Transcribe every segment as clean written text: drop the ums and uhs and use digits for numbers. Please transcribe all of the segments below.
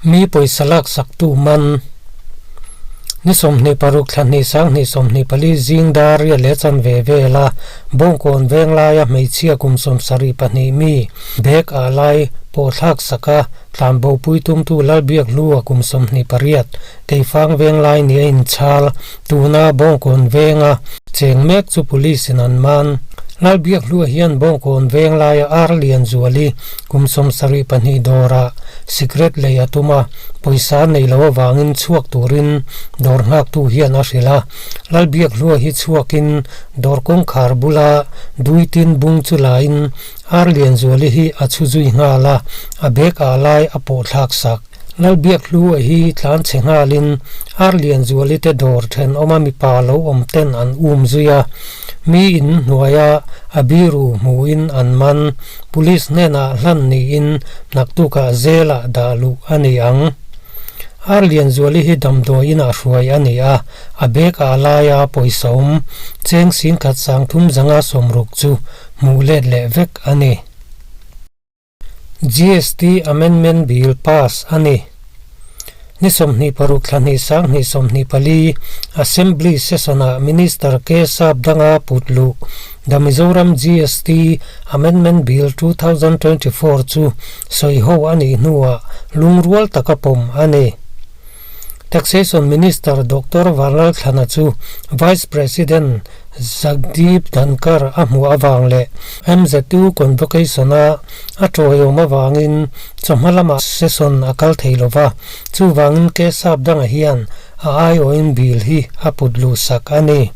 Mi pawisa laksaktu man ni 26 thla hnih 2024 zing dar riat leh chanve vela Bawngkawn Venglaia hmeichhia kum 72 mi bag ah lai pawh thlak saka tlanbo puitumtu Lalbiakhlua kum 28 Keifang Venglai ni a inchhal tuna Bawngkawn Venga cheng mek chu police in an man. Lalbiakhlua hian Bawngkawn Venglaia ar lian zuali kum 72 dawrah cigarette lei a tum a, pawisa nei lo avangin chhuak turin dawr nghaktu hian a hrilh a. Lalbiakhlua hi chhuakin dawr kawngkhar bula duitin bung chu lain ar lian zuali hi a chhu zui nghal a, a bag ah lai a pawh thlak sak. Lalbiakhlua hi tlan chhe nghalin ar lian zuali te dawr thenawma mipa lo awm ten an um zui a, mi in hnuaia a biru hmuhin an man. Police hnenah hlan niin naktukah zelah dah luh a ni ang. Ar Lianzuali hi damdawi inah hruai a ni a, a bag ah laia pawisa awm cheng singkhat sangthum zanga sawmruk chu hmuh let leh vek a ni. GST Amendment Bill pass a ni. Ni 26 thla hnih 2024 Assembly Session-ah Minister K Sapdanga put luh The Mizoram GST Amendment Bill 2024 chu sawiho a nih hnuah lungrual taka pawm a ni. Taxation Minister Doctor Vanlalthlana chu Vice President Jagdeep Dhankhar a hmuh avang leh MZU Convocation-a a tawiawm avangin chawhma lamah session a kal thei lova, chuvangin K Sapdanga hian a aiawhin bill hi a put luh sak a ni.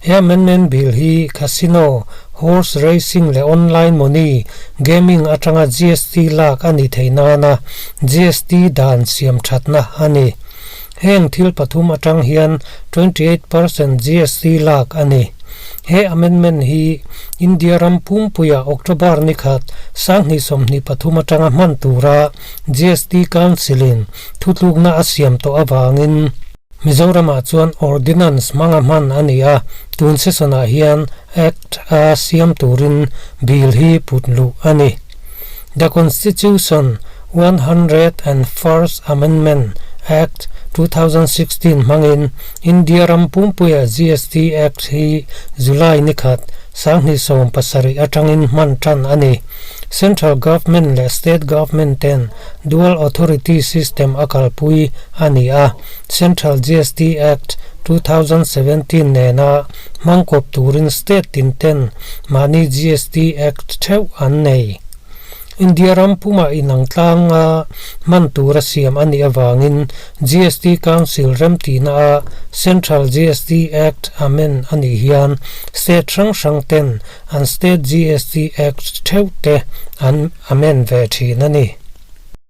He amendment bill hi casino, horse racing leh online money gaming atanga GST lak a ni thei nana GST dan siam thatna a ni. Heng thil pathum atang hian 28% GST lak a ni. He amendment hi India ram pumpuia October ni khat 2023 atanga hman tura GST Council-in thutlukna a siam tawh avangin Mizoramah chuan Ordinance hmanga hman a ni a, tun session-ah hian Act a siam turin bill hi put luh a ni. The Constitution 101st Amendment Act 2016 hmangin India ram pumpuia GST Act hi July ni khat 2017 atangin hman tan a ni. Central Government leh State Government ten Dual Authority System a kalpui a ni a, Central GST Act 2017 nena hmangkawp turin state tin ten mahni GST Act theuh an nei. India ram pumah inang tlanga hman tura siam a nih avangin GST Council remtihna a Central GST Act amend a nih hian state hrang hrang ten an state GST Act theuh te an amend ve thin a ni.